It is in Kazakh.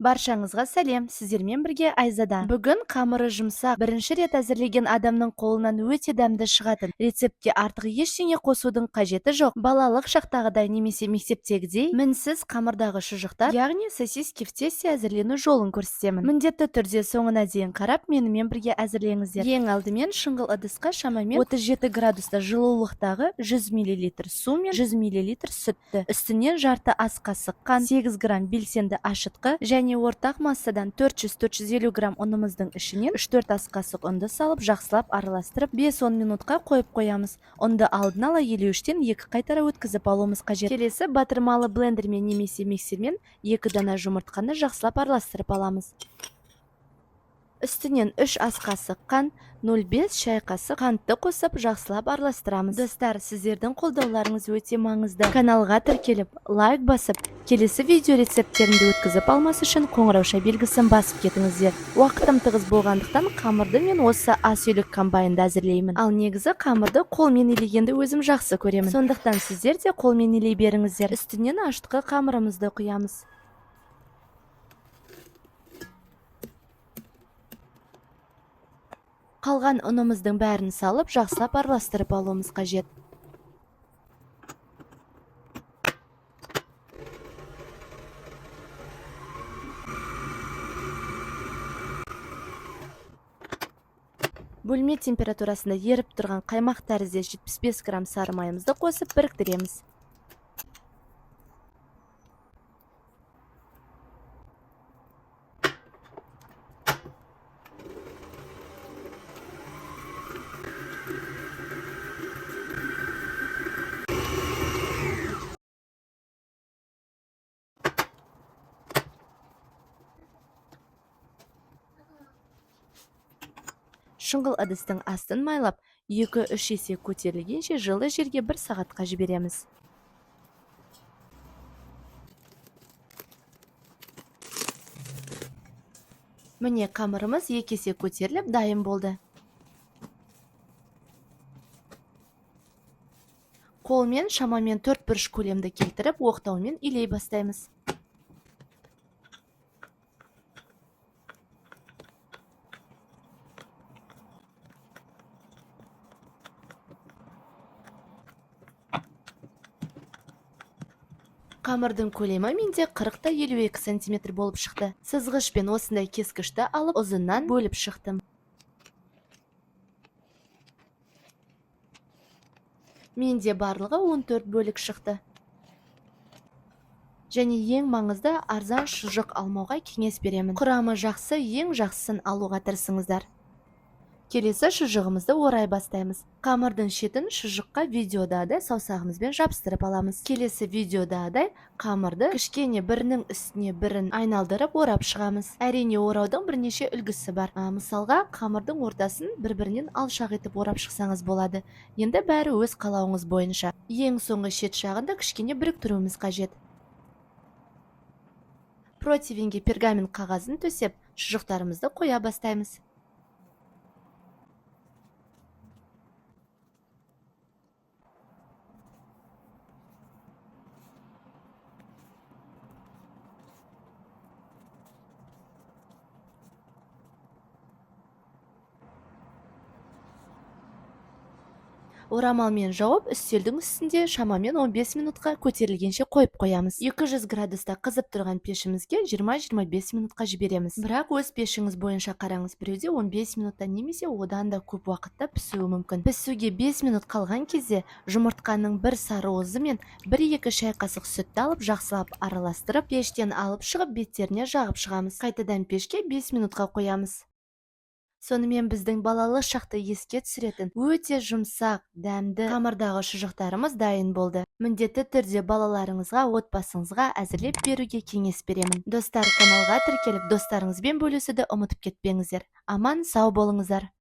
Баршаңызға сәлем! Сіздермен бірге Айзада. Бүгін қамыры жұмсақ, бірінші рет әзірлеген адамның қолынан өте дәмді шығатын рецептке артық ештеңе қосудың қажеті жоқ. Балалық шақтағыдай немесе мектептегідей мінсіз қамырдағы шұжықтар, яғни сосиски в тесте әзірлену жолын көрсетемін. Міндетті түрде соңына дейін қарап, менімен бірге әзірлеңіздер. Ең алдымен шұңғыл ыдысқа шамамен 37 градуста жылулықтағы 100 мл су мен 100 мл сүтті, үстінен жарты ас қасық қант, 8 грамм белсенді ашытқы және ортақ массадан 400-450 грамм ұнымыздың ішінен 3-4 ас қасық ұнды салып, жақсылап араластырып, 5-10 минутқа қойып қоямыз. Ұнды алдын ала елеуіштен екі қайтара өткізіп алуымыз қажет. Келесі батырмалы блендермен немесе миксермен 2 дана жұмыртқаны жақсылап араластырып аламыз. Үстінен 3 ас қасық қант, 0,5 шай қасық қантты қосып, жақсылап араластырамыз. Достар, сіздердің қолдауларыңыз өте маңызды. Каналға тіркеліп, лайк басып, келесі видео рецепттерімді өткізіп алмас үшін қоңырауша белгісін басып кетіңіздер. Уақытым тығыз болғандықтан, қамырды мен осы ас үйлік комбайнда әзірлеймін. Ал негізі қамырды қолмен илегенді өзім жақсы көремін. Сондықтан сіздер де қолмен илей беріңіздер. Үстінен ашытқы қамырымызды құямыз. Қалған ұнымыздың бәрін салып, жақсылап араластырып алуымыз қажет. Бөлме температурасында еріп тұрған қаймақ тәріздес 75 грамм сары майымызды қосып, біріктіреміз. Шұңғыл ыдыстың астын майлап, 2-3 есе көтерілгенше жылы жерге бір сағатқа жібереміз. Міне, қамырымыз 2 есе көтеріліп, дайын болды. Қолмен шамамен төрт бұрыш көлемді келтіріп, оқтаумен илей бастаймыз. Қамырдың көлемі менде 40 та 52 сантиметр болып шықты. Сызғышпен осындай кескішті алып, ұзыннан бөліп шықтым. Менде барлығы 14 бөлік шықты. Және ең маңызды, арзан шұжық алмауға кеңес беремін. Құрамы жақсы, ең жақсысын алуға тырысыңыздар. Келесі шұжығымызды орай бастаймыз. Қамырдың шетін шұжыққа видеодағыдай саусағымызбен жабыстырып аламыз. Келесі видеодағыдай қамырды кішкене бірінің үстіне бірін айналдырып, орап шығамыз. Әрине, ораудың бірнеше үлгісі бар. Мысалға, қамырдың ортасын бір-бірінен алшақ етіп орап шықсаңыз болады. Енді бәрі өз қалауыңыз бойынша. Ең соңғы шет жағын да кішкене біріктіруіміз қажет. Противенге пергамент қағазын төсеп, шұжықтарымызды қоя бастаймыз. Орамалмен жауып, үстелдің үстінде шамамен 15 минутқа көтерілгенше қойып қоямыз. 200 градуста қызып тұрған пешімізге 20-25 минутқа жібереміз. Бірақ өз пешіңіз бойынша қараңыз, біреуде 15 минутта немесе одан да көп уақытта пісуі мүмкін. Пісуге 5 минут қалған кезде жұмыртқаның бір сары уызы мен 1-2 шай қасық сүтті алып, жақсылап араластырып, пештен алып шығып, беттеріне жағып шығамыз. Қайтадан пешке 5 минутқа қоямыз. Сонымен, біздің балалық шақты еске түсіретін өте жұмсақ, дәмді қамырдағы шұжықтарымыз дайын болды. Міндетті түрде балаларыңызға, отбасыңызға әзірлеп беруге кеңес беремін. Достар, каналға тіркеліп, достарыңызбен бөлісуді ұмытып кетпеңіздер. Аман сау болыңыздар.